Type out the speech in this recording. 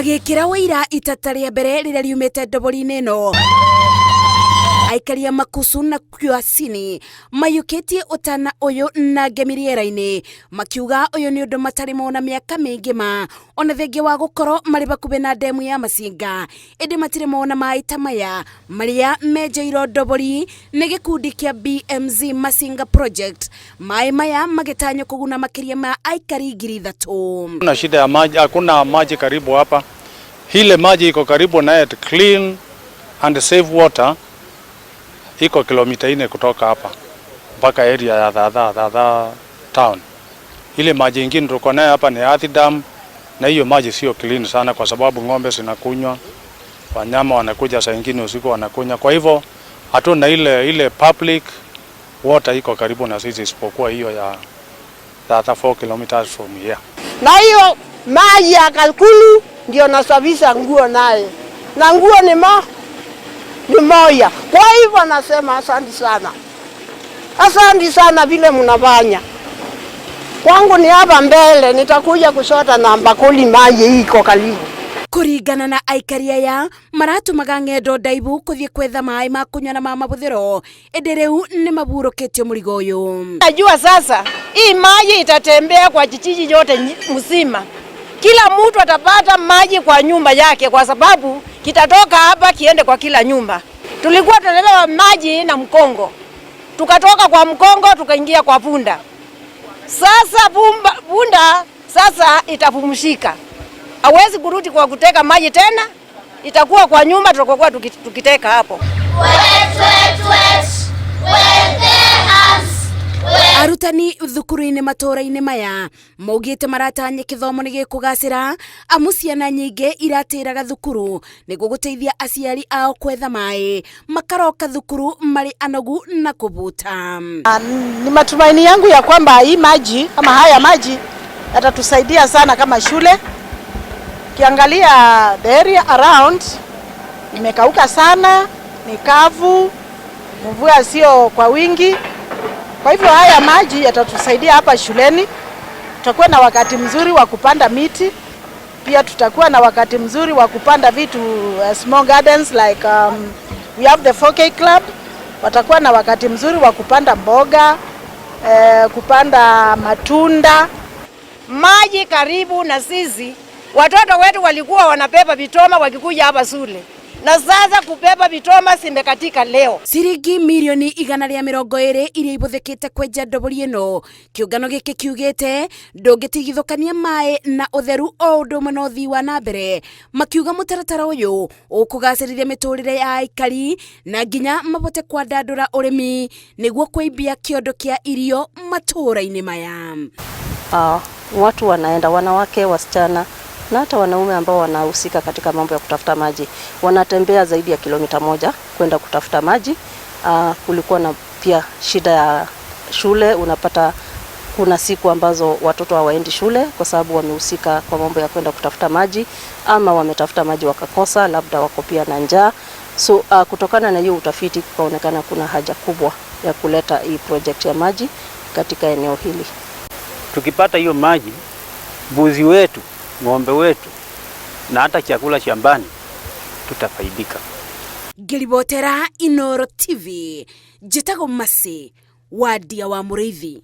Magĩkĩra ũira itata rĩa mbere rĩrĩa riumĩte ndobori-inĩ ĩno, aikari a Makusu na Kwasini maiyũkĩtie ũtana ũyũ na ngemi rĩera-inĩ, makiuga ũyũ nĩ ũndũ matarĩ mona mĩaka mĩingĩ ma ona thengia wa gũkorwo marĩ bakuhĩ na ndemu ya Masinga, ĩndĩ matirĩ mona maĩ ta maya marĩa menjeirwo ndobori nĩ gĩkundi kĩa BMZ Masinga Project. Maĩ maya magĩtanywo kũguna makĩria ma aikari 3,000. Kuna shida ya maji, hakuna maji karibu hapa. Ile maji iko karibu na clean and safe water iko kilomita 4 kutoka hapa mpaka area ya Dhadha, Dhadha town. Ile maji ingine tuko nayo hapa ni Athi Dam, na hiyo maji sio clean sana kwa sababu ng'ombe zinakunywa, wanyama wanakuja saa ingine usiku wanakunywa. Kwa hivyo hatuna ile public water iko karibu na sisi isipokuwa hiyo ya Dhadha 4 kilometers from here. Na hiyo maji ya Kalkulu ndio nasafisha nguo naye, na nguo ni moya. Kwa hivyo nasema asante sana, asante sana vile mnafanya. Kwangu ni hapa mbele, nitakuja kushota na bakuli, maji iko karibu. Kũringana na aikari aya, maratumaga ng'endo ndaibu kũthiĩ kwetha maĩ ma kũnyua na ma mahũthĩro, ĩndĩ rĩu nĩ maburũkĩtio mũrigo ũyũ. Najua sasa hii maji itatembea kwa kijiji yote mzima, kila mtu atapata maji kwa nyumba yake, kwa sababu kitatoka hapa kiende kwa kila nyumba. Tulikuwa tunalewa maji na mkongo, tukatoka kwa mkongo tukaingia kwa punda. Sasa punda sasa itapumzika, hawezi kurudi kwa kuteka maji tena, itakuwa kwa nyumba tutakuwa tukiteka hapo. Wet, wet, wet, wet the hands. Arutani thukuru-inĩ matũũra-inĩ maya maugĩte maratanya gĩthomo nĩ gĩkũgacĩra amu ciana nyingĩ iratĩraga thukuru nĩguo gũteithia aciari ao kwetha maĩ, makaroka thukuru marĩ anogu na kũbuta. Ni matumaini yangu ya kwamba hii maji ama haya maji yatatusaidia sana kama shule. Ukiangalia the area around imekauka sana, ni kavu, mvua sio kwa wingi. Kwa hivyo haya maji yatatusaidia hapa shuleni. Tutakuwa na wakati mzuri wa kupanda miti, pia tutakuwa na wakati mzuri wa kupanda vitu, small gardens like we have the 4K club. Watakuwa na wakati mzuri wa kupanda mboga, kupanda matunda. Maji karibu na sisi, watoto wetu walikuwa wanabeba vitoma wakikuja hapa shule, na sasa kubeba vitoma zimekatika leo. Ciringi mirioni 120 iria ibũthĩkĩte kwenja ndobori ĩno, kĩũngano gĩkĩ kiugĩte ndũngĩtigithũkania maĩ na ũtheru o ũndũ ũmwe na ũthii wa na mbere, makiuga mũtaratara ũyũ ũkũgacĩrithia mĩtũrĩre ya aikari na nginya mabote kwandandũra ũrĩmi nĩguo kũimbia kĩondo kĩa irio matũũra-inĩ maya. Watu wanaenda, wanawake, wasichana na hata wanaume ambao wanahusika katika mambo ya kutafuta maji wanatembea zaidi ya kilomita 1 kwenda kutafuta maji. Kulikuwa na pia shida ya shule, unapata kuna siku ambazo watoto hawaendi shule kwa sababu wamehusika kwa mambo ya kwenda kutafuta maji, ama wametafuta maji wakakosa, labda wako pia na njaa. So kutokana na hiyo utafiti kukaonekana kuna haja kubwa ya kuleta hii project ya maji katika eneo hili. Tukipata hiyo maji, mbuzi wetu, ng'ombe wetu na hata chakula shambani tutafaidika. Ngĩribotera Inoro TV, njĩtagwo Masi Wadia wa Mũrĩithi.